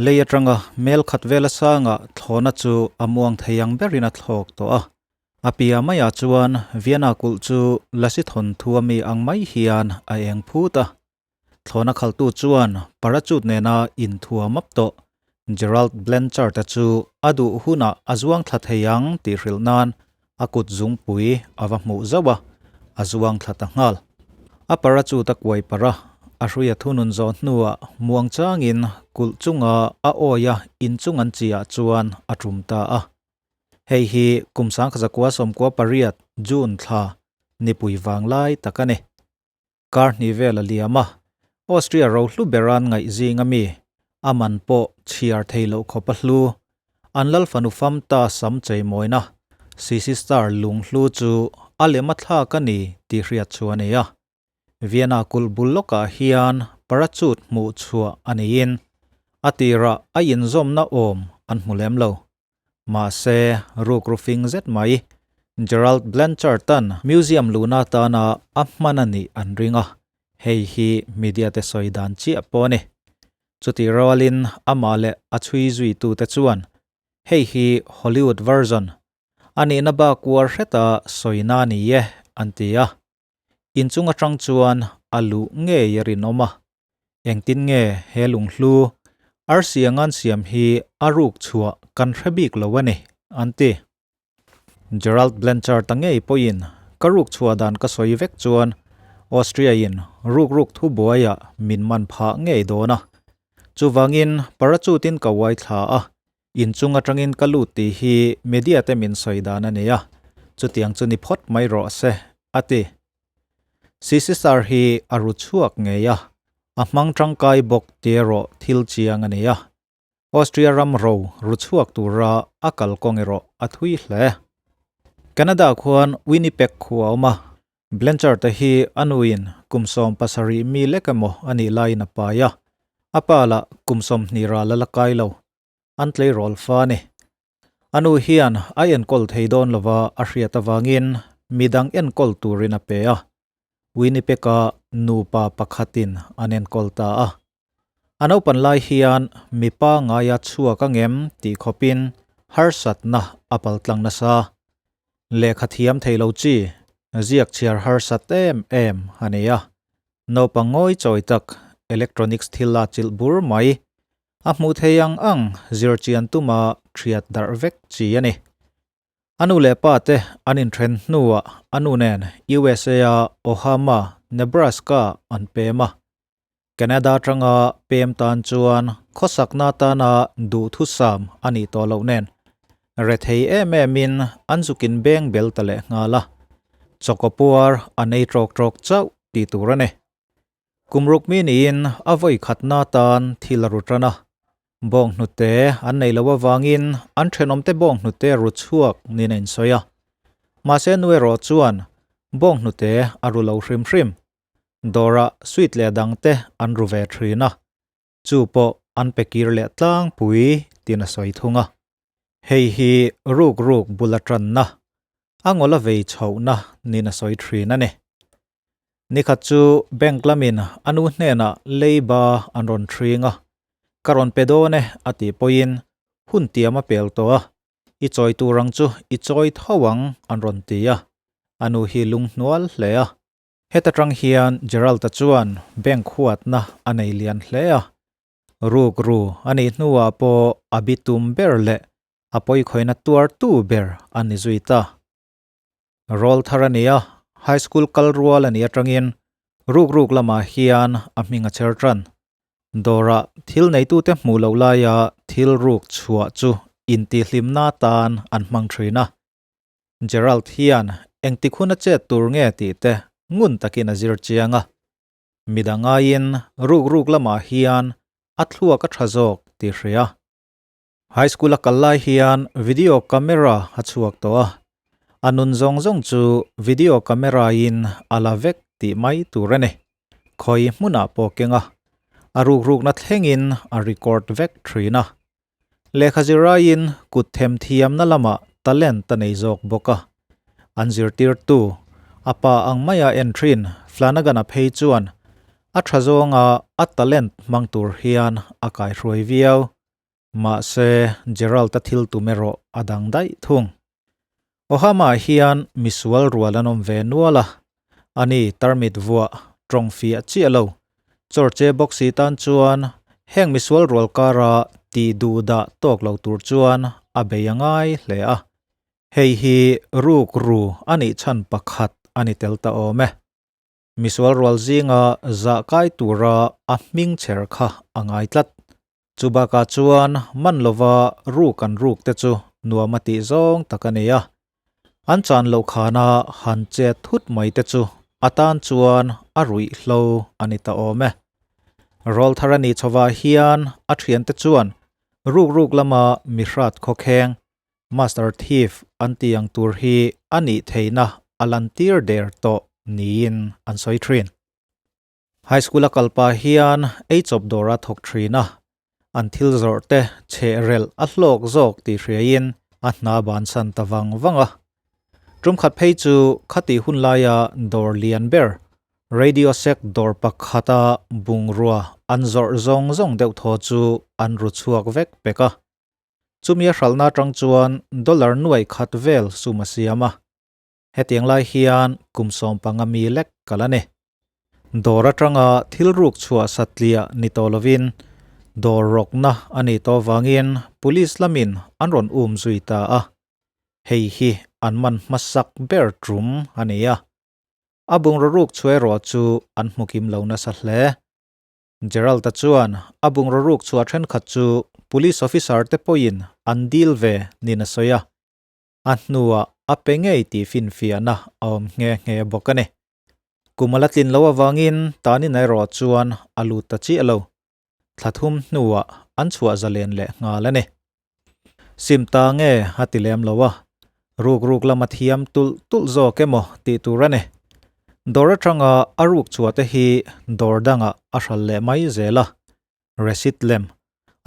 Lei atanga mel khat vela sanga thlawhna chu a muang thei ang berin a thlawk tawh a. A pia maiah chuan Vienna kulh chu lasi thawnthu a mi ang mai hian a eng phut a. Thlawhna khaltu chuan parachute nena inthuam ap tawh Gerald Blanchard-a chu a duh hunah a zuang thla thei ang tih hrilh nan a kut zungpui a va hmuh zauh a, a zuang thla ta nghal. A parachute a kuai parh a, a hruia thunun zawh hnuah muang changin kulh chunga a awia inchung an chiah chuan a tum ta a. Hei hi kum sangkhazakua sawmkua pariat June thla nipui vang lai tak a ni. Kar hnih vel a liam a, Austria rohlu beran ngaih zing ami, a man pawh chhiar thei loh khawp a hlu. An lal fanu fam ta sam cheimawina Sisi Star lunghlu chu a lem a thlak a ni tih hriat chu a ni a. Vienna kulh bul lawkah hian parachute hmuh chhuah a niin a tirah a inzawmna awm an hmu lem lo. Mahse, rukru fing zet mai Gerald Blanchard-a'n museum luhna atana a hman a nih an ring a, hei hi media te sawi dan chiah pawh a ni. Chutih rualin amah leh a chhui zuitute chuan hei hi Hollywood version a nihna bak uar hreta sawina a ni e an ti a. Inchung atang chuan a luh ngei a rinawm a, engtin nge he lunghlu arsi angan siam hi a ruk chhuah kan hre bik lo a ni, an ti. Gerald Blanchard ta ngei pawhin ka ruk chhuah dan ka sawi vek chuan Austria-in ruk ruk thu buaiah min man phah ngei dawn a, chuvangin parachute-in ka uai thla a, Inchung atangin ka lut tih hi media te min sawi dan a ni a, chutiang chu ni phawt mai rawh se, a ti. CCSR hi a ru chhuak ngei a, a hmang tangkai bawk tih erawh thil chiang a ni a. Austria ram ro ru chhuak tura a kalkawng erawh a thui hle. Canada khuan Winnipeg khua a awm a, Blanchard te hi a nuin kum 70 mi lek emaw a nih laiin a pai a, a pa lah kum 20 ral a la kai lo. An tleirawl fa a ni. A nu hian a enkawl thei dawn lova a hriat avangin midang enkawl turin a pe a. Winnipeg-a nupa pakhatin an enkawl ta a. A naupan lai hian mipa ngaia chhuak angem tih khawpin harsatna a paltlang nasa. Lehkha thiam thei lo chi, ziak chhiar harsat em em a ni a. Naupang ngawi chawi tak, electronics thil a chilh bur mai. A hmuh thei ang ang zir chian tuma thiat darh vek chi a ni. A nu leh pa te an inthen hnuah a nu nen USA-a Ohama, Nebraska an pem a. Canada atanga pem tan chuan khawsakna atana duhthusam a nih tawh loh nen rethei em emin an zukin beng bel ta leh nghal a. Chawkapuar an ei trawk trawk chauh tih tur a ni. Kum ruk mi niin a vawi khatna atan thil a ru tan a. Bawng hnute an nei loh avangin an thenawmte bawng hnute ru chhuak niin a insawi a. Mahse nu erawh chuan bawng hnute a ru lo hrim hrim. Dawrah sweet leh dangte an ru ve thin a. Chu pawh an pe kir leh tlangpui tiin a sawi thung a. Hei hi ruk ruk bul a tanna, a ngawla vei chhohna niin a sawi thin a ni. Nikhat chu bank lamin a nu hnenah leiba an rawn thring a, Ka rawn pe dawn e a tih pawhin hun tiam a pel tawh a, I chawi tur ang chu i chawi tho ang an rawn ti a, a nu hi lunghnual hle a. Heta tang hian Gerald-a chuan bank huatna a nei lian hle a, rukru a nih hnuah pawh a bitum ber leh a pawikhawina tuartu ber a ni zui ta. Rawl thar a ni a, high school kal rual a nih atangin ruk ruk lamah hian a hming a chher tan. Dawrah thil neitute hmuh loh laia thil ruk chhuah chu intihhlimna atan an hmang thin a. Gerald hian engtik hun a chet tur nge tih te ngun takin a zir chiang a. Midang aiin ruk ruk lamah hian a thluak a tha zawk tih hria. High school a kal lai hian video camera a chhuak tawh a, a nun zawng zawng chu video camera in a la vek tih mai tur a ni. Khawi hmunah pawh keng a, a rukrukna thlengin a record vek thin a. Lehkha ziraiin kut them thiamna lamah talent a nei zawk bawk a. An zirtirtu, a pa ang maia en thin Flanagan-a phei chuan a tha zawnga a talent hmang tur hian a kaihruai viau. Mahse, Gerald-a thil tum erawh a dang daih thung. Ohama hian misual rual an awm ve nual a, ani tarmit vuah tawng fiah chiah lo. Chawrche bawk si tan chuan heng misual rual kara tih duh dah tawk lo tur chuan a bei a ngai hle a. Hei hi ruk ru a nih chhan pakhat a ni tel ta awm e. Misual rual zinga zah kai tura a hming chher kha a ngai tlat. Chu bakah chuan man lova ruk an ruk te chu nuam a tih zawng tak a ni a. An chan loh khana han chet thut mai te chu a tan chuan a ruihhlo a ni ta awm e. Rawlthar a nih chhovah hian a thiante chuan ruk ruk lama mihrat khawkheng Master Thief an tih ang tur hi a nih theihna a lantir der tawh niin an sawi thin. High School a kal pah hian ei chawp dawr a thawk thin a, an thil zawrh te chheh relh a hlawk zawk tih hriaiin a hna bansan ta vang vang a. Tum khat phei chu khatih hun laia dawr lian ber Radio Shack dawr pakhata bungrua an zawrh zawng zawng deuh thaw chu an ru chhuak vek pek a. Chumi a hralhna atang chuan dollar nuai khat vel sum a siam a. Hetiang lai hian kum 15 mi lek kal a ni. Dawr atanga thil ruk chhuah satliah ni tawh lovin dawr rawkna a nih tawh avangin police lamin an rawn um zui ta a. Hei hi an man hmasak ber tum a ni a. A bungraw ruk chhuah erawh chu an hmu kim lo nasa hle. Gerald-a chuan a bungraw ruk chhuah thenkhat chu police officer te pawhin an deal ve niin a sawi a, a hnuah a pe ngei tih finfiahna a awm nghe nghe bawk a ni. Kum a la tlin loh avangin Tanina erawh chuan a lut ta chiah lo. Thla thum hnuah an chhuah zalen leh nghal a ni. Sim ta nge a ti lem lo a, ruk ruk lam a thiam tulh tulh zawk emaw tih tur a ni. Dawr atanga a ruk chhuah te hi dawr dangah a hral leh mai zel a, receipt lem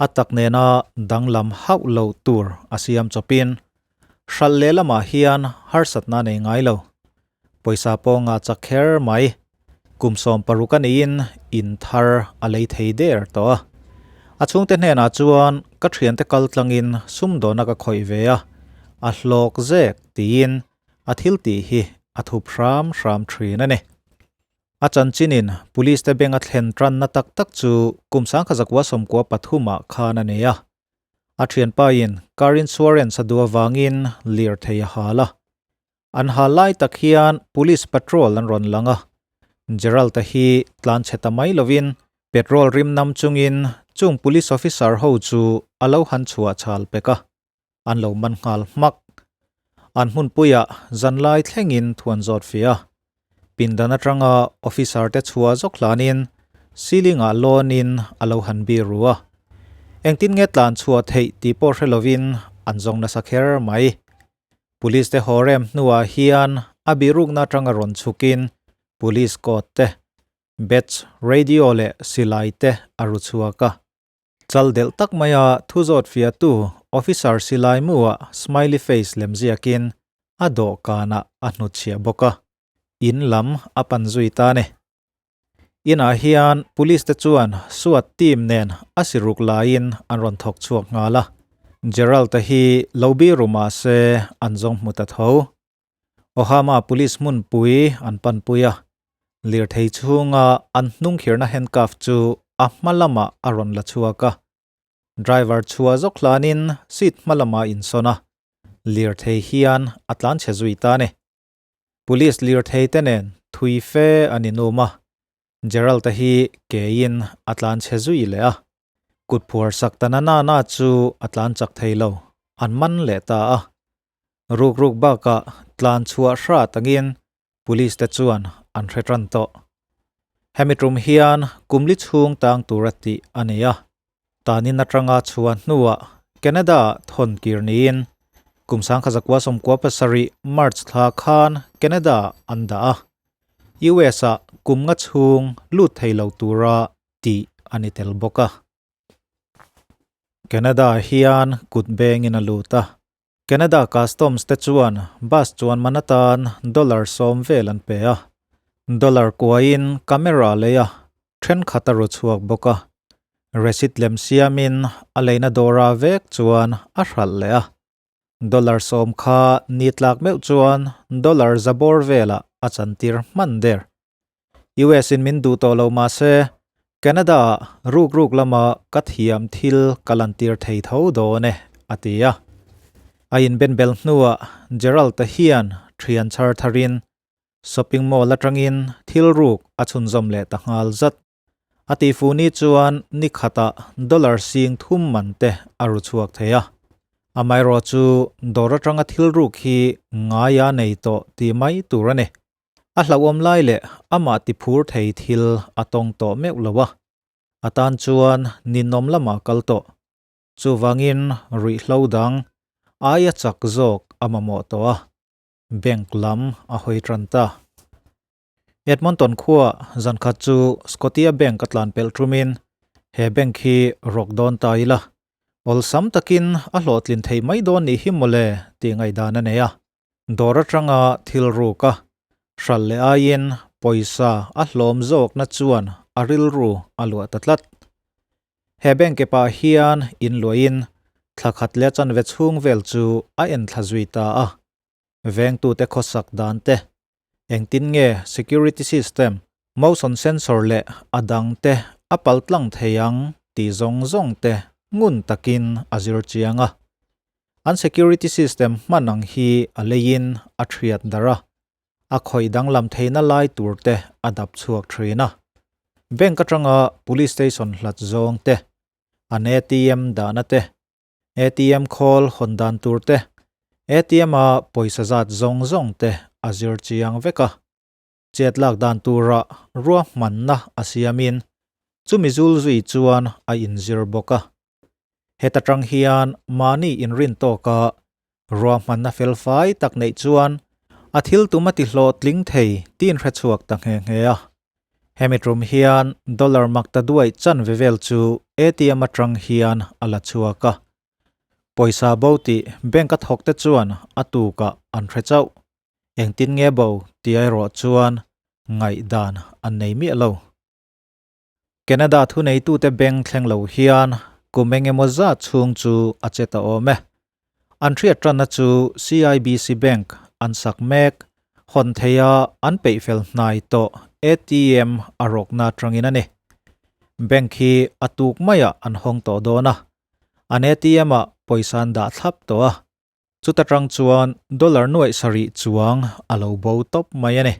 a tak nena danglam hauh lo tur a siam chawpin hral leh lamah hian harsatna a nei ngai lo. Pawisa pawh ngah chak kher mai. Kum 60 a niin in thar a lei thei der tawh a. A chhungte hnenah chuan ka thiante kal tlangin sumdawna ka khawih ve a, a hlawk zek tiin a thil tih hi a thup hram hram thin a ni. A chanchinin police te beng a thlen tanna tak tak chu kum 1993 ah khan a nei a. A thianpain car insurance a duh avangin lirthei a hal a. An hal lai tak hian police patrol an rawn lang a, Gerald-a hi tlan chhe ta mai lovin petrol rim nam chungin chung police officer ho chu a lo han chhuah chhal pek a, an lo man nghal hmak. An hmunpuiah zanlai thlengin thuan zawt fia a, pindan atanga officer te chhuah zawk hlanin ceiling-ah lawnin a lo han bir ru a. Engtin nge tlan chhuah theih tih pawh hre lovin an zawng nasa kher mai. Police te haw rem hnuah hian a bihrukna atanga rawn chhukin police coat te, badge, radio leh silai te a ru chhuak a. Chal delh tak maia thu zawt fiahtu officer silai muah smiley face lem ziakin a dawhkanah a hnutchhiah bawk a, in lam a pan zui ta a ni. Inah hian police te chuan SWAT team nen a siruk laiin an rawn thawk chhuak nghal a, Gerald-a hi lo biru mah se an zawng hmu ta tho. Ohama police hmunpui an panpui a, lirthei chhunga an hnungkhirna handcuff chu a hma lamah a rawn la chhuak a, driver chhuah zawk hlanin seat hma lamah a insawn a, lirthei hian a tlanchhe zui ta a ni. Police lirthei te nen thui fe an inum a, Gerald-a hi keiin a tlan chhe zui leh a, kut phuar sak ta na na na chu a tlan chak thei lo, an man leh ta a. Ruk ruk bakah tlan chhuah hrat angin Police te chuan an hre tan tawh. Hemi tum hian kumli chhung tang tura tih a ni a. Tanin atanga chhuah hnuah Canada-ah thawn kir niin kum 1997 March thla khan Canada-ah an dah a, US-ah kum nga chhung lut thei lo tura tih a ni tel bawk a. Canada hian kut bengin a lut a, Canada Customs te chuan bus chuan man atan dollar 10 vel an pe a, dollar kuain camera lei a, thenkhat a ru chhuak bawk a. Receipt lem siamin a leina dawrah vek chuan a hralh leh a. Dollar sawm kha ni tlak meuh chuan dollar za bawr velah a chantir hman der. US in min duh tawh lo mah se, Canada ah ruk ruk lama ka thiam thil ka lantir thei tho dawn e, a ti a. A inbenbel hnuah Gerald-a hian thian chhar tharin shopping mall atangin thil ruk a chhunzawm leh ta nghal zat. A tihfuh ni chuan ni khatah dollar sing thum man te a ru chhuak thei a. Amaherawh chu dawr atanga thil ruk hi ngaia nei tawh tih mai tur a ni. A hlauhawm lai leh amah ti phur thei thil a tawng tawh meuh lo a, a tan chuan ninawm lamah kal tawh. Chuvangin ruihhlo dang aia chak zawk a mamawh tawh a, bank lam a hawi tan ta. Edmonton khua zankhat chu Scotia Bank a tlan pelh thumin he bank hi rawk dawn ta ila, awlsam takin a hlawhtlin theih mai dawn nih hi mawle tih ngaihdan a nei a. Dawr atanga thil ruk a, hralh leh aiin pawisa a hlawm zawkna chuan a rilru a luah ta tlat. He bank kepah hian inluahin thla khat leh chanve chhung vel chu a enthla zui ta a. Vengtute khawsak dan te, engtin nge security system, motion sensor leh a dang te a paltlang thei ang tih zawng zawng te ngun takin a zir chiang a. An security system hman ang hi a leiin a thiat darh a, a khawih danglam theihna lai tur te a dap chhuak thin a. Bank atanga police station hlat zawng te, an ATM dahna te, ATM khawl hawn dan tur te, ATM a pawisa zat zawng zawng te a zir chiang vek a. Chet lak dan tura ruahmanna a siamin chumi zul zui chuan a inzir bawk a. Heta tang hian mahni inrin tawka ruahmanna felfai tak neih chuan a thil tum a ti hlawhtling thei tiin hre chhuak ta nghe nghe a. Hemi tum hian dollar makta duaih chanve vel chu ATM atang hian a la chhuak a. Pawisa bo tih bank a thawk te chuan a tukah an hre chauh. Engtin nge bo ti erawh chuan ngaihdan an nei miah lo. Canada thuneitute beng thleng lo hian kum eng emaw zat chhung chu a che ta awm e. An hriat tanna chu CIBC Bank an sak mek, hawn theia an peihfel hnai tawh ATM a rawkna atangin a ni. Bank hi a tuk maiah an hawng tawh dawn a, an ATM-ah pawisa an dah thlap tawh a, Chuta tang chuan dollar nuaih sarih chuang a lo bo tawp mai a ni.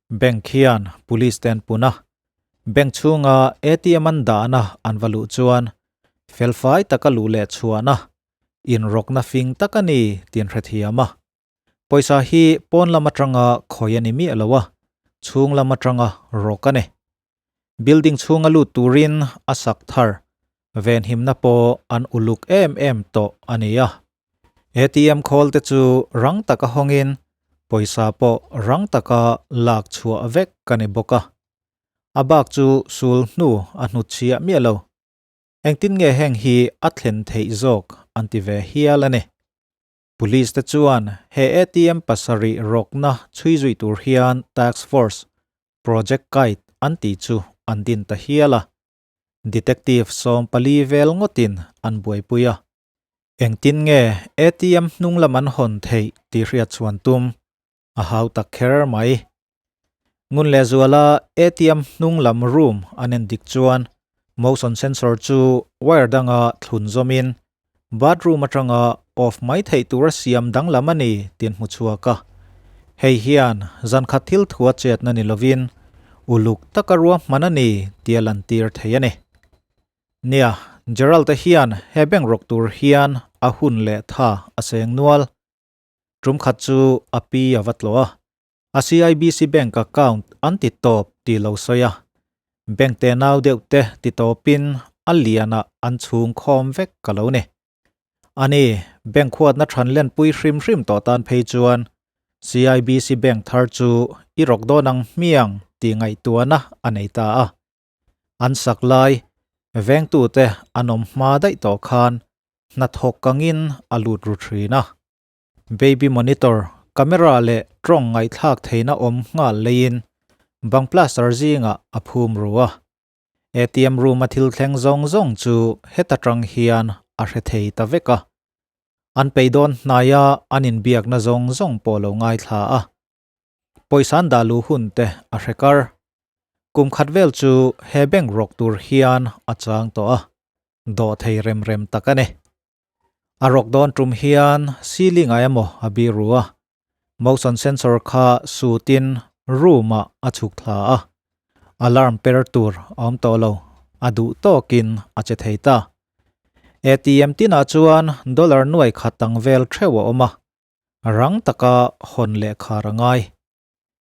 Bank hian police te an pun a, bank chhunga ATM an dahna an va luh chuan felfai taka luh leh chhuahna, inrawkna fing tak a ni tih an hrethiam a. Pawisa hi pawn lam atanga khawi a ni miah lo a, chhung lam atanga rawk a ni. Building chhunga lut turin a sak thar venhimna pawh an uluk em em tawh a ni a. ATM khawl te chu rang taka hawngin pawisa pawh rang taka lak chhuah vek a ni bawk a. A bak chu sul hnu a hnutchhiah miah lo. Engtin nge heng hi a thlen theih zawk an ti ve hial a ni. Police te chuan he ATM pasarih rawkna chhui zui tur hian Task Force, Project Kite an tih chu an din ta hial a. Detective 14 vel ngawtin an buaipui a. Engtin nge ATM hnung lam an hawn theih tih hriat chhuan tum a hau tak kher mai. Ngun leh zuala ATM hnung lam room an en dik chuan motion sensor chu wire danga thlun zawmin bathroom atanga off mai theih tura siam danglam a ni tih an hmu chhuak a. Hei hian zan khat thil thua chetna ni lovin uluk taka ruahman a ni tih a lantir thei a ni. Nia, Gerald-a hian he bank rawk tur hian a hun leh tha a seng nual. Tum khat chu a pi a va tlawh a, a CIBC bank account an ti tawp tih lo sawi a, bank te nau deuh te ti tawpin a lianah an chhung khawm vek ka lo ni. Ani, bank huatna than lenpui hrim hrim tawh tan phei chuan CIBC bank thar chu i rawk dawn ang hmiang tih ngaihtuahna a nei ta a. An sak lai, vengtute an awm hma daih tawh khan hnathawk kangin a lut ru thin a. Baby monitor, camera leh tawng ngaihthlak theihna awm nghal leiin bang plaster zingah a phum ru a. ATM room a thil thleng zawng zawng chu heta tang hian a hre thei ta vek a. An pei dawn hnaia an inbiakna zawng zawng pawh lo ngaithla a. Pawisa an dah luh hun te a hre kar. Kum khat vel chu he bank rawk tur hian a chang tawh a, dawh thei rem rem tak a ni. A rawk dawn tum hian ceiling ah emaw a biru a, motion sensor kha sutin room ah a chhuk thla a, alarm per tur a awm tawh lo, a duh tawkin a che thei ta. ATM tinah chuan dollar nuai khat ang vel theuh a awm a, rang taka hawn leh khar a ngai.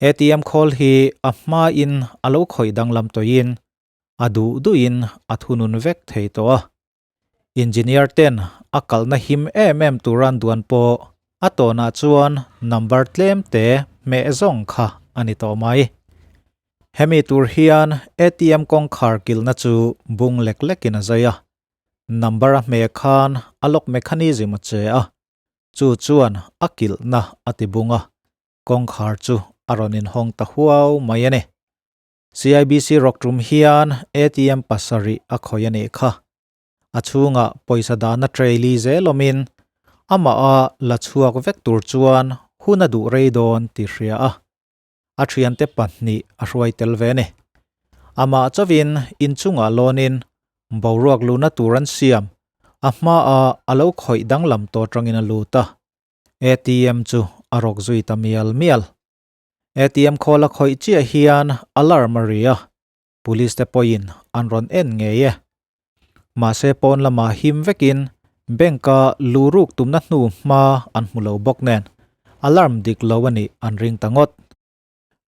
ATM khawl hi a hmain a lo khawih danglam tawhin a duh duhin a thunun vek thei tawh a. Engineer ten a kalna him em em tur an duan pawh a tawnah chuan number tlem te hmeh zawng kha a ni tawh mai. Hemi tur hian ATM kawngkhar kilhna chu bung lek lekin a zai a. Number a hmeh khan a lock mechanism a che a, chu chuan a kilhna a ti bung a, kawngkhar chu a rawn inhawng ta huau mai a ni. CIBC rawk tum hian ATM pasarih a khawih a nih kha. A chhungah pawisa dahna tray li zel awmin amah a la chhuak vek tur chuan hun a duh rei dawn tih hria a. A thiante pahnih a hruai tel ve a ni. Amah chauhin inchungah lawnin boruak luhna tur an siam a hmaah a lo khawih danglam tawh atangin a lut a. ATM chu a rawk zui ta mial mial. ATM khawl a khawih chiah hian alarm a ri a, police te pawhin an rawn en ngei e. Mahse pawn lamah him vekin bank a luhruk tumna hnu hma an hmu lo bawk nen alarm dik lo a nih an ring ta ngawt.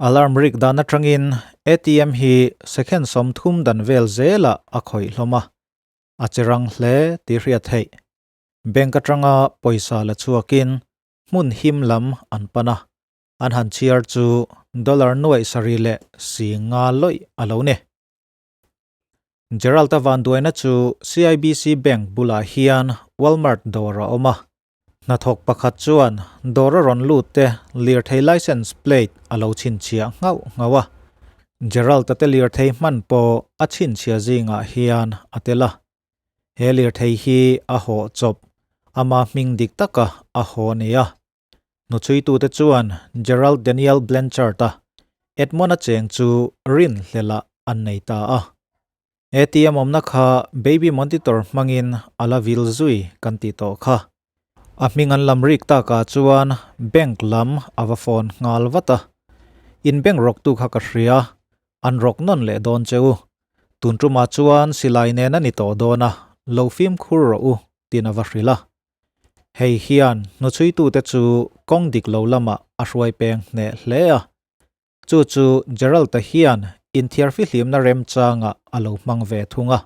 Alarm rik dan atangin ATM hi second 30 dan vel zelah a khawih hlawm a, a che rang hle tih hriat theih. Bank atanga pawisa la chhuakin hmun him lam an pan a. An han chhiar chu dollar nuaih sarih leh si nga lawih a lo ni. Gerald-a vanduaina chu CIBC Bank bulah hian Walmart dawr a awm a. Hnathawk pakhat chuan dawr a rawn lut te lirthei license plate a lo chhinchhiah nghauh nghauh a. Gerald-a te lirthei hman pawh a chhinchhiah zingah hian a tel a. He lirthei hi a hawh chawp, ama hming dik taka a haw a ni a. Hnuchhuitute chuan Gerald Daniel Blanchard-a Edmond-a cheng chu rinhlelah an nei ta a. ATM awmna kha baby monitor hmangin a la vil zui kan tih tawh kha. A hming an lam rik takah chuan bank lam a va phone nghal vat a. In bank rawktu kha ka hria, an rawk nawn leh dawn che u. Tun tumah chuan silai nen a ni tawh dawn a, lo fimkhur rawh u, tiin a va hrilh a. Hei hian hnuchhuitute chu kawng dik lo lamah a hruai peng hneh hle a, chu chu Gerald-a hian inthiarfihlimna remchangah a lo hmang ve thung a.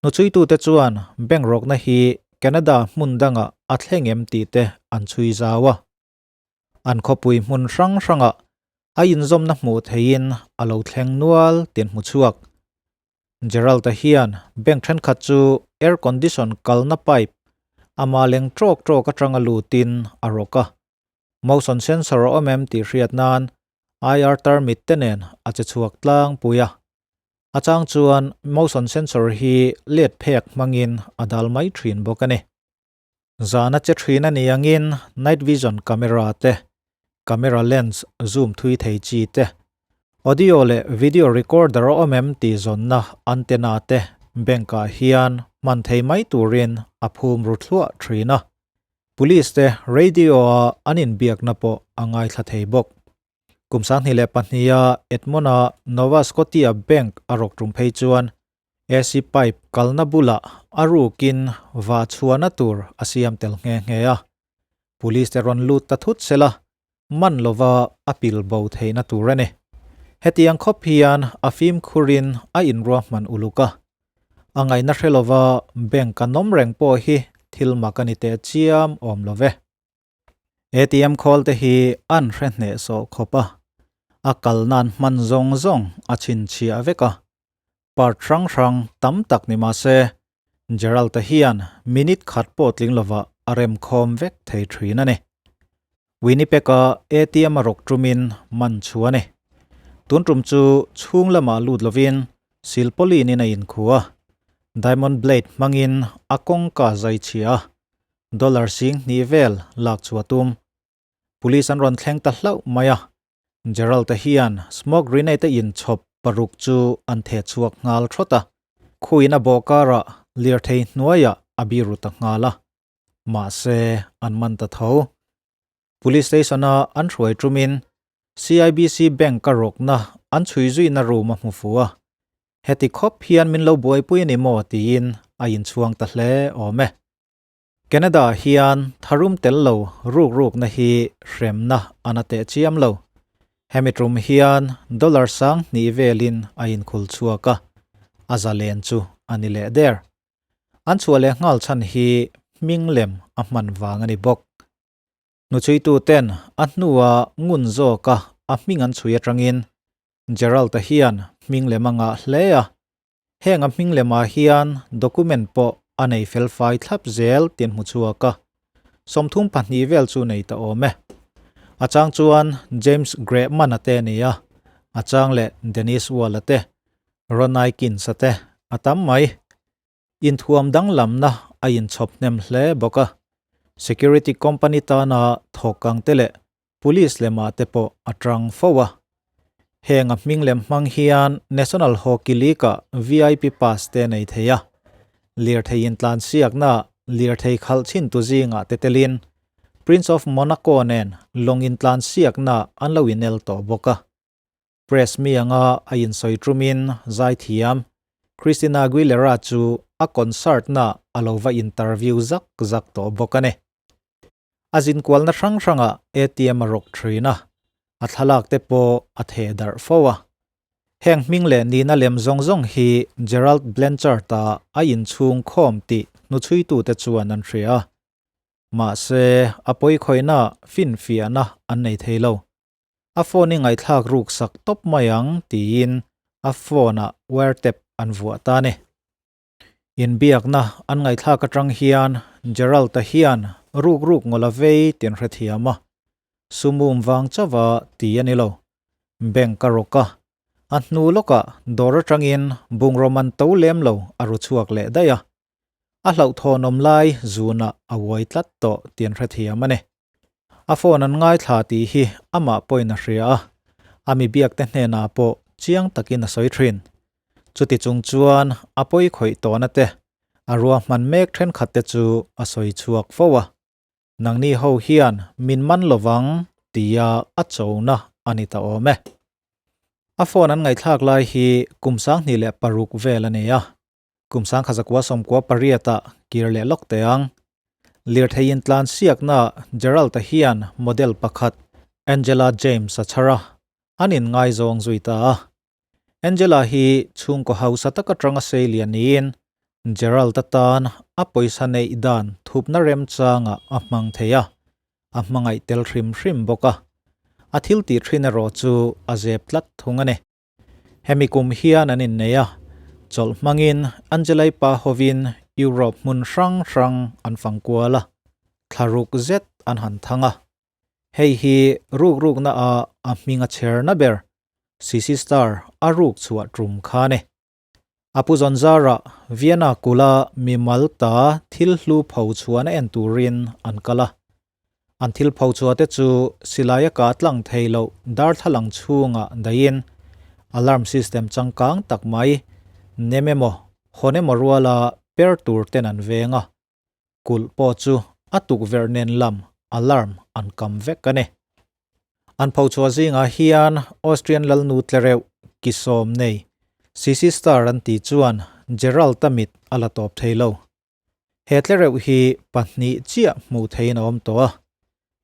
Hnuchhuitute chuan bank rawkna hi Canada hmun dangah a thleng em tih te an chhui zau a. An khawpui hmun hrang hrangah a inzawmna hmuh theihin a lo thleng nual tih an hmu chhuak. Gerald-a hian bank thenkhat chu air condition kalna pipe ama leng trawk trawk atanga lutin a rawk a. Motion sensor a awm em tih hriat nan IR tarmit te nen a che chhuak tlangpui a. A chang chuan motion sensor hi let phek hmangin a dal mai thin bawk a ni. Zana che thin a ni angin night vision camera te, camera lens zoom thui thei chi te, audio leh video recorder a awm em tih zawnna antenna te bank ah hian hman thei mai turin a phum ru thluah thin a. Police te radio a an inbiakna pawh a ngaithla thei bawk. Kum 2002 a Edmond-a Nova Scotia Bank a rawk tum phei chuan AC pipe kalna bulah a rukin va chhuahna tur a siam tel nghe nghe a. Police te rawn lut ta thut sela, man lova a pil bo theihna tur a ni. Hetiang khawp hian a fimkhurin a inruahman uluk a. A ngaihna hre lova bank a nawm reng pawh hi thil mak a ni teh chiam awm lo ve. ATM khawl te hi an hre hneh sawh khawp a, a kal nan hman zawng zawng a chhinchhiah vek a. Part hrang hrang tam tak ni mah se, Gerald-a hian minute khat pawh tling lovah a remkhawm vek thei thin a ni. Winnipeg-a ATM a rawk tumin man chu a ni. Tun tum chu chhung lamah lut lovin. Silpauline in a inkhu a, Diamond blade hmangin a kawngka zai chhia a, dollar 2000 vel lak chu a tum. Police an rawn thleng ta hlauh mai a, Gerald-a hian smoke grenade a inchhawp paruk chu an theh chhuak nghal thawt a, khuin a bawh karah lirthei hnuaiah a biru ta nghal a, mahse an man ta tho. Police station-a an hruai tumin CIBC Bank-a rawkna an chhui zuina room a hmu fu a, heti khawp hian min lo buaipui a ni maw tiin a inchhuang ta hle awm e. Canada hian tharum tel lo ruk rukna hi hremna a na teh chiam lo. Hemi tum hian dollar 2000 velin a inkhul chhuak a, a zalen chu a ni leh der. An chhuah leh nghal chhan hi hming lem a hman vang a ni bawk. Hnuchhuitu ten a hnua ngun zawka a hming an chhui atangin Gerald-a hian hming lem a ngah hle a, Heng a hming lemah hian document pawh a nei fel fai thlap zel tih an hmu chhuak a, 32 vel chu nei ta awm e. A chang chuan James Grahman-a te a ni a, a chang leh Dennis Wall-a te, Ron Aikins-a te a tam mai. Inthuam danglamna a inchhawp hnem hle bawk a, security company tana thawk ang te leh Police lemah te pawh a tang fo a. Heng a hming lem hmang hian National Hockey League-ah VIP pass te nei thei a. Lirthei intlansiakna lirthei khalh chhin tu zingah te telin Prince of Monaco nen lawng intlansiakna an lo inel tawh bawk a. Press mi anga a insawi tumin zaithiam Christina Aguilera chu a concert-na a lo va interview zak zak tawh bawk a ni. A zinkualna hrang hrangah ATM a rawk thin a, a thlalak te pawh a theh darh fo a. Heng hming leh nihna lem zawng zawng hi Gerald Blanchard-a a inchhung khawm tih hnuchhuitute chuan an hria a. Mahse, a pawikhawihna finfiahna an nei thei lo. A phone i ngaihthlak ruk sak tawp mai ang tiin a phone-ah wiretap an vuah ta a ni. Inbiakna an ngaihthlak atang hian Gerald-a hian ruk ruk ngawla vei tih an hrethiam a, sumum vang chauha ti a ni lo. Bank a rawk a, a hnu lawkah dawr atangin bungraw man to lem lo a ru chhuak leh daih a, a hlauhthawnawm lai zunah a uai tlat tawh tih an hrethiam a ni. A phone an ngaithla tih hi amah pawhin a hria a, a mi biakte hnenah pawh chiang takin a sawi thin. Chuti chung chuan a pawi khawih tawhna te, a ruahman mek thenkhat te chu a sawi chhuak fo a. Nangni ho hian min man lovang tia a chona a ni ta awm e. A phone an ngaihthlak lai hi kum 2006 vel a ni a. Kum 1998 ah kir leh lawk teh ang. Lirthei intlan siakna Gerald-a hian model pakhat Angela James a chhar a, an inngaizawng zui ta a. Angela hi chhungkaw hausa tak atanga sei lian niin Gerald-a tan a pawisa neih dan thupna remchangah a hmang thei a, a hmangaih tel hrim hrim bawk a. A thil tih thin erawh chu a zep tlat thung a ni. Hemi kum hian an innei a, chawlh hmangin Angelai pa hovin Europe hmun hrang hrang an fang kual a, thla ruk zet an han thang a. Hei hi ruk rukna ah a hming a chherna ber, Sisi Star a ruk chhuah tum kha a ni. A pu zawn zarah Vienna kula mimal ta thil hlu pho chhuahna en turin an kal a. An thil pho chhuah te chu silai a kah tlang thei loh darthlalang chhungah dahin alarm system changkang tak mai nem emaw hawn emaw ruala per tur ten an veng a. Kulh pawh chu a tukverh nen lam alarm an kam vek a ni. An phochhuah zingah hian Austrian lalnu tlereuh ki sawm nei Sisi Star an tih chuan Gerald-a mit a la tawp thei lo. He tlereuh hi pahnih chiah hmuh theihin a awm tawh a.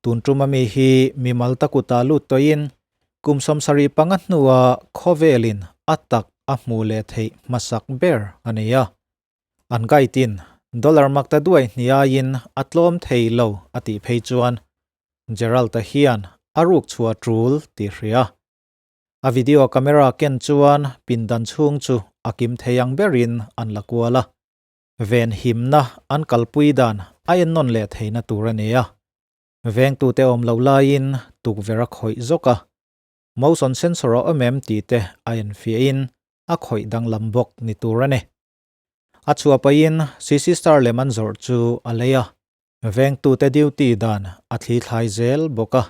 Tun tum ami hi mimal ta kutah lut tawhin kum 75 hnua khawvelin a tak a hmuh leh theih hmasak ber a ni a. An guide-in dollar mak ta duai hniaiin a tlawm thei lo a tih phei chuan Gerald-a hian a ruk chhuah tul tih hria. A video camera ken chuan pindan chhung chu a kim thei ang berin an la kual a. Ven himna an kalpui dan a ennawn leh theihna tur a ni a. Vengtute awm lo laiin tukverh a khawih zawk a. Motion sensor a awm em tih te a enfiahin. a khawih danglam bawk ni tur a ni. A chhuah pahin CC Star lem an zawrh chu a lei a, vengtute duty dan a thli thlai zel bawk a.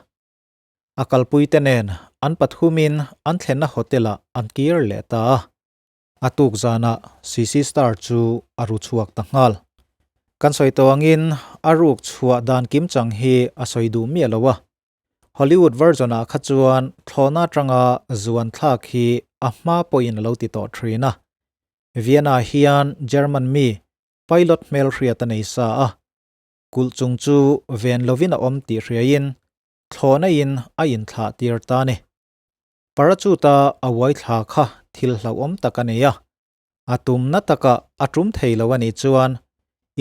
A kalpuite nen an pathumin an thlenna hotel-ah an kir leh ta a. A tuk zanah CC Star chu a ru chhuak ta nghal. Kan sawi tawh angin a ruk chhuah dan kimchang hi a sawi duh miah lo a. Hollywood version ah kha chuan thlawhna atanga zuan thlak hi a hma pawhin a lo ti tawh thin a. Vienna hian German mi pilot hmelhriat a nei sa a. Kulh chung chu ven lovin a awm tih hriain thlawhna in a inthlah tir ta a ni. Parachute-a a uai thla kha thil hlauhawm tak a nei a. A tumna takah a tum thei lo a nih chuan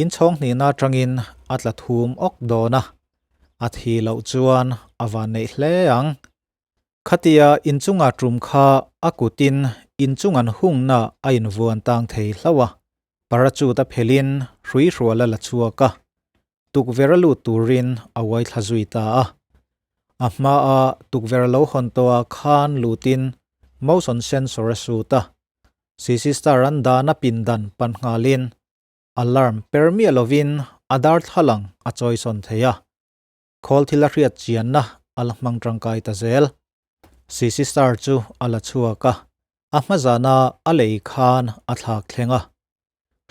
inchhawng hnihna atangin a tla thum awk dawn a, a thi loh chuan a van neih hle ang. Khatia inchunga tum kha a kutin inchung an hungna a invuan tang thei hlauh a, parachute a phelin hrui hrual a la chhuak a, tukverh a lut turin a uai thla zui ta a. A hmaa tukverh a lo hawn tawhah khan lutin motion sensor a sut a, CC Star an dahna pindan pan nghalin alarm per miah lovin a darthlalang a chawisawn thei a, khawl thil a hriat chianna a la hmang tangkai ta zel. CC Star chu a la chhuak a, a hma zana a lei khan a thlak thleng a,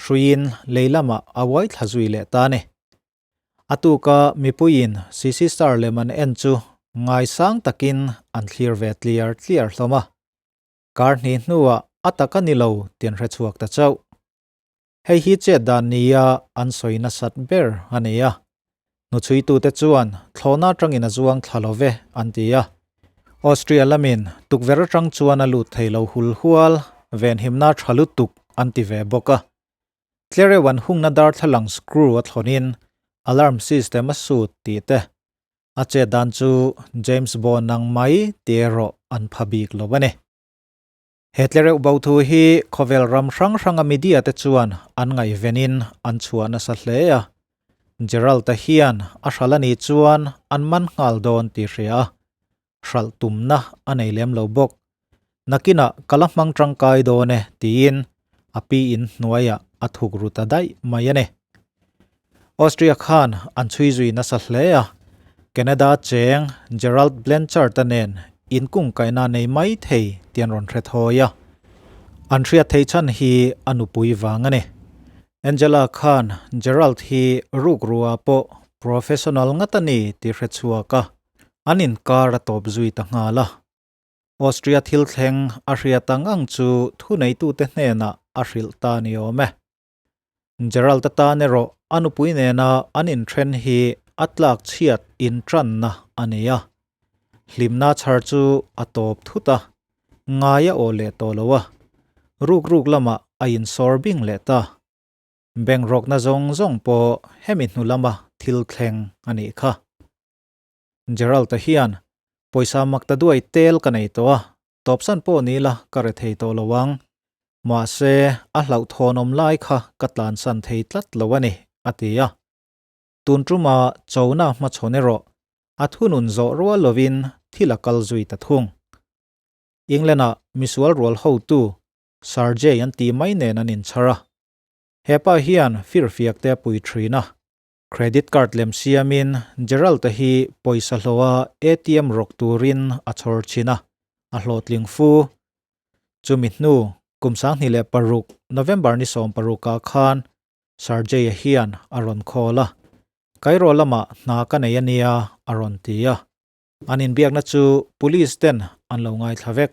hruiin lei lamah a uai thla zui leh ta a ni. A tuka mipuiin CC Star lem an en chu ngaisang takin an thlir ve tliar tliar hlawm a. Kar hnih hnuah a tak a ni lo tih an hre chhuak ta chauh. Hei hi chet dan nia an sawi nasat ber a ni a. Hnuchhuitute chuan thlawhna atangin a zuang thla lo ve an ti a. Austria lamin tukverh atang chuan a lut thei lo hul hual, venhimna tha lutuk an ti ve bawk a. Tlereuh an hungna darthlalang screw a thlawnin alarm system a sut tih te A chet dan chu James Bond ang mai ti erawh an pha bik lo a ni. He tlereuh bo thu hi khawvel ram hrang hranga media te chuan an ngaihvenin an chhuah nasa hle a. Gerald-a hian a hral a nih chuan an man nghal dawn tih hria a, hralh tumna a nei lem lo bawk. Nakinah ka la hmang tangkai dawn e tiin a pi in hnuaiah a thuk ru ta daih mai a ni. Austria khan an chhui zui nasa hle a, Canada cheng Gerald Blanchard-a nen inkungkaihna nei mai thei tih an rawn hre thawi a. An hriat theih chhan hi a nupui vang a ni. Angela khan Gerald hi rukruah pawh professional ngat a ni tih hre chhuak a, an inkar a tawp zui ta nghal a. Austria thil thleng a hriat ang ang chu thuneitute hnenah a hrilh ta ni awm e. Gerald atan erawh a nupui nena an inthen hi a tlak chhiat intranna a ni a. Hlimna chhar chu a tawp thut a, ngai a aw leh tawh lo a, ruk ruk lamah a insawr bing leh ta. Bank rawkna zawng zawng pawh hemi hnu lama thil thleng a nih kha. Gerald-a hian, Pawisa mak ta duai tel ka nei tawh a, tawpsan pawh ni la ka re thei tawh lo ang. Mahse, a hlauhthawnawm lai kha ka tlansan thei tlat lo a ni, a ti a. Tun tuma chona hmachhawn erawh a thunun zawh rual lovin thil a kal zui ta thung. England-ah misual rual hotu Sergei an tih mai nen an inchhar a. Hepa hian firfiak te a pui thin a, Credit card lem siamin Gerald-a hi pawisa hlawha ATM rawk turin a chhawr chhin a, a hlawhtling fu. Chumi hnu, kum 2006 November ni 16 ah khan Sergei-a hian a rawn call a, Cairo lamah hna ka nei a nia a rawn ti a. An inbiakna chu police ten an lo ngaithla vek.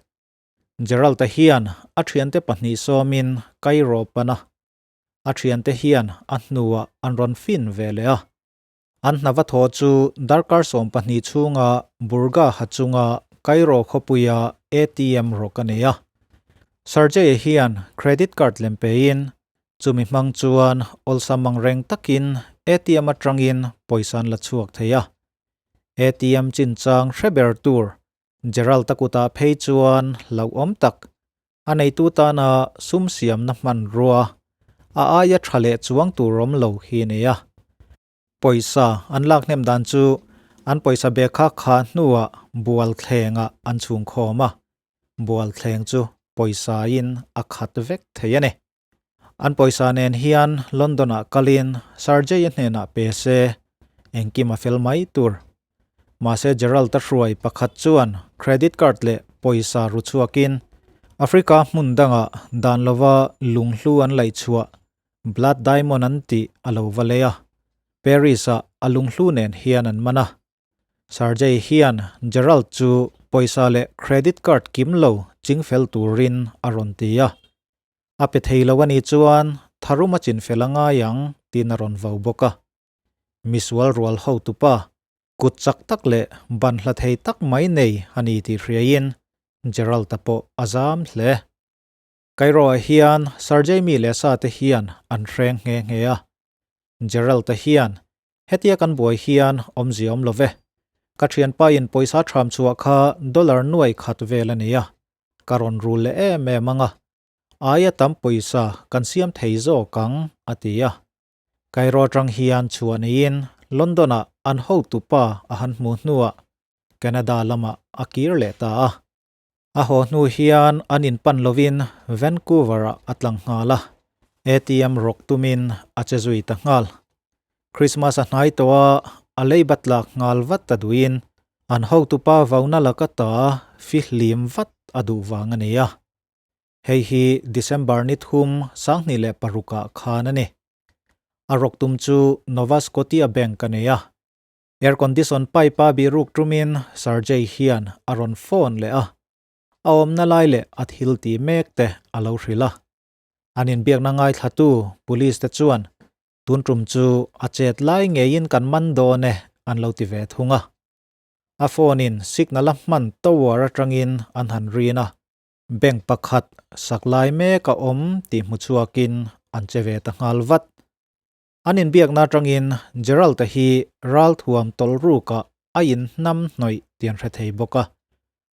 Gerald-a hian a thiante pahnih sawmin Cairo pan a, A thiante hian a hnuah an rawn fin ve leh a. An hna va thaw chu darkar 12 chhunga Burga ha chunga Cairo khawpuia ATM rawk a nei a. Sergei hian credit card lem pein chumi hmang chuan awlsam ang reng takin ATM atangin pawisa an la chhuak thei a. ATM chinchang hre ber tur Gerald-a kutah phei chuan hlauhawm tak A neitu tana sum siamna hmanrua a aia tha leh chuang tur awm lo hi a nei a. Pawisa an lak hnem dan chu an pawisa be kha kha hnuah bual thlengah an chhungkhawm a, bual thleng chu. pawisa in a khat vek thei a ni. An pawisa nen hian London ah kalin Sergei-a hnenah pe se engkim a fel mai tur. Mahse Gerald-a hruai pakhat chuan credit card leh pawisa ru chhuakin Africa hmun dangah dan lova lunghlu an laih chhuah Blood Diamond an tih a lo va lei a, Paris-ah a lunghlu nen hian an man a. Sergei hian Gerald chu pawisa leh credit card kim lo chingfel turin a rawn ti a. A pe thei lo a nih chuan tharum a chinfel a ngai ang tiin a rawn vau bawk a. Misual rual hotupa, kut chak tak leh banhla thei tak mai nei a ni tih hriaiin Gerald-a pawh a zam hle. Cairo-ah hian Sergei mi leh sa te hian an hreng nghe nghe a. Gerald-a hian Hetia kan buai hian awmzia awm lo ve. Ka thianpa in pawisa tham chhuah kha dollar nuai khat vel a ni a, ka rawn rul leh em em ang a, aia tam pawisa kan siam thei zawk ang, a ti a. Cairo atang hian chhuah neiin London-ah an hotupa a han hmuh hnuah Canada lamah a kir leh ta a. A haw hnu hian an inpan lovin Vancouver-ah a tlang nghal a, ATM rawk tumin a che zui ta nghal. Christmas a hnai tawh a, a leiba tlak nghal vat a duhin an hotupa vauna laka ta fihlim vat a duh vang a ni a. Hei hi December ni thum 2006 ah khan a ni. A rawk tum chu Nova Scotia Bank a nei a. Air condition pipe a bihruk tumin Sergei hian a rawn phone leh a, a awmna lai leh a thil tih mek te a lo hrilh a. An inbiakna ngaithlatu police te chuan tun tum chu a chet lai ngeiin kan man dawn e an lo ti ve thung a. A phone in signal a hman tower atangin an han rin a, bank pakhat sak lai mek a awm tih hmu chhuakin an che ve ta nghal vat. An inbiakna atangin Gerald-a hi ralthuam tawlh rukah a inhnam hnawih tih an hre thei bawk a,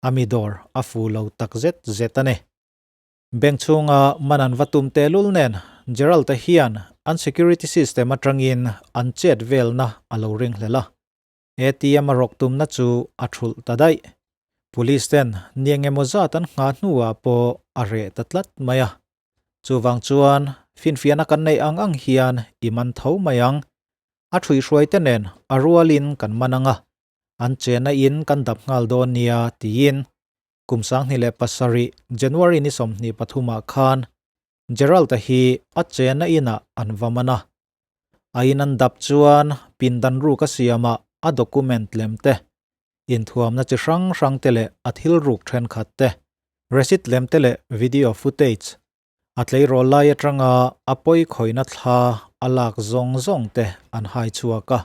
a mi dawr a fu lo tak zet zet a ni. Bank chhunga man an va tum tehlul nen Gerald-a hian an security system atangin an chet velna a lo ringhlel a, ATM a rawk tumna chu a thulh ta daih. Police ten ni engemaw zat an nghah hnuah pawh a reh ta tlat mai a. Chuvang chuan finfiahna kan neih ang ang hian i man tho mai ang. A ṭhuihhruai te nen a rualin kan man ang a, an chenna in kan dap nghal dawn nia tiin kum 2007 January ni 23 ah khan Gerald-a hi a chenna inah an va man a. A in an dap chuan pindan ruk a siamah a document lem te, inthuamna chi hrang hrang te leh a thil ruk thenkhat te, receipt lem te leh video footage, a tleirawl lai atanga a pawi khawihna thla a lak zawng zawng te an hai chhuak a,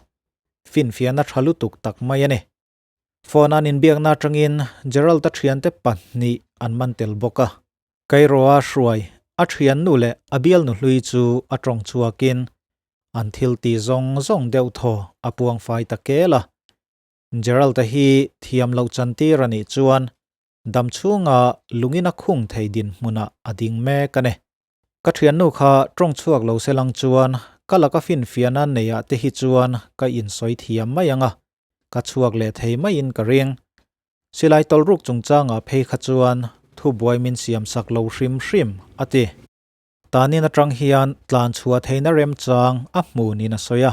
finfiahna tha lutuk tak mai a ni. Phone an inbiakna atangin Gerald-a thiante pahnih an man tel bawk a. Cairo-a hruai a thiannu leh a bialnu hlui chu a tawng chhuakin an thil tih zawng zawng deuh thaw a puang fai ta kel a. Gerald-a hi thiam loh chantir a nih chuan dam chhunga lungin a khung thei dinhmunah a ding mek a ni. Ka thiannu kha tawng chhuak lo se lang chuan ka laka finfiahna neiah te hi chuan ka insawi thiam mai ang a, ka chhuak leh thei maiin ka ring. Silai tawlhruk chungchangah phei kha chuan thubuai min siam sak lo hrim hrim, a ti. Tanin atang hian tlan chhuah theihna remchang a hmu niin a sawi a,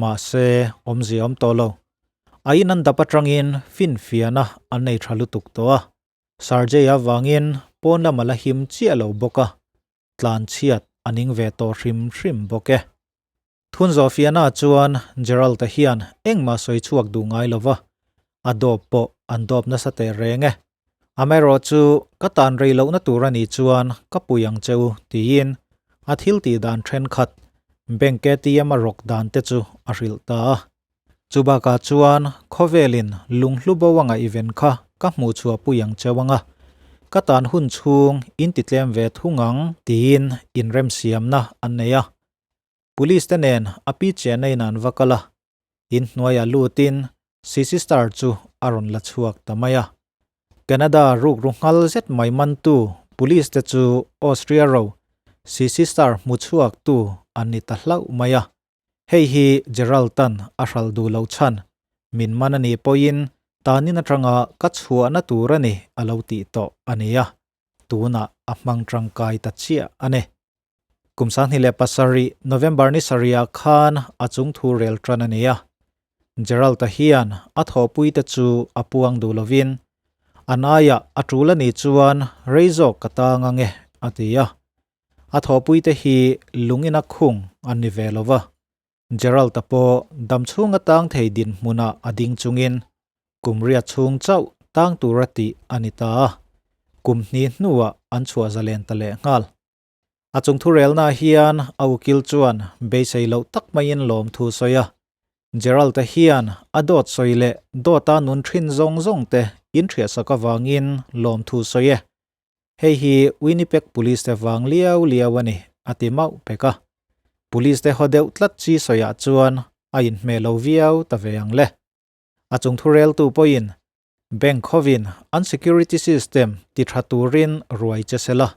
mahse awmzia awm tawh lo. A in an dap atangin finfiahna an nei tha lutuk tawh a, Sergei avangin pawn lam a la him chiah lo bawk a, tlan chhiat a ning ve tawh hrim hrim bawk e. Thunzawh fiahnaah chuan Gerald-a hian engmah sawi chhuak duh ngai lo va, a dawp pawh an dawp nasa teh reng e. Amaherawhchu ka tan rei lohna tur a nih chuan ka pui ang che u tiin a thil tih dan thenkhat bank ATM a rawk dan te chu a hrilh ta a. Chu bakah chuan khawvelin lunghlu bo a ngaihven kha ka hmuh chhuah pui ang cheu ang a, ka tan hun chhung in ti tlem ve thung ang tiin inremsiamna an nei a. Police te nen a pi chenna in an va kal a, in hnuaiah lutin CC Star chu a rawn la chhuak ta mai a. Canada rukru nghal zet mai mantu Police te chu Austria ro CC Star hmu chhuaktu an ni ta hlauh mai a. Hei hi Gerald-a'n a hral duh lo chhan, min man a nih pawhin tanin atanga ka chhuahna tur a ni a lo tih tawh a ni a. tunah a hmang tangkai ta chiah a ni. Kum 27 November ni sarihah khan a chung thu rel tan a ni a. Gerald-a hian a thawhpuite chu a puang duh lovin, An aiah a tul a nih chuan rei zawk ka tang ang e, a ti a. A thawhpuite hi lungin a khung an ni ve lo va. Gerald-a pawh dam chhung atang thei dinhmunah a ding chungin kum riat chhung chauh tang tura tih a ni ta a, kum hnih hnuah an chhuah zalen ta leh nghal. A chung thurelnaah hian a ukil chuan beisei loh tak maiin lawmthu sawi a, Gerald-a hian a dawt sawi leh dawta nun thin zawng zawng te inhriatsak avangin lawmthu sawi e. Hei hi Winnipeg Police te vang liau liau a ni, a ti mauh pek a. Police te haw deuh tlat chi sawiah chuan a inhmeh lo viau ta ve ang le. A chung thureltu pawhin Bank hovin an security system ti tha turin ruai che sela,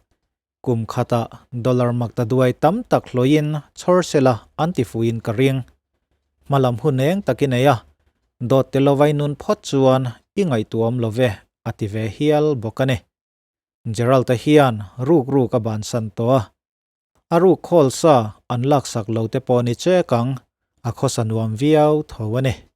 kum khatah dollar makta duai tam tak hlawhin chhawr sela an ti fuhin ka ring. Hmalam hun eng tak i nei a, dawt te lovai nun phawt chuan i ngaihtuam lo ve, a ti ve hial bawk a ni. Gerald-a hian ruk ruk a bansan tawh a, a ruk khawl sa an laksak lo te pawh ni chek ang, a khawsa nuam viau tho a ni.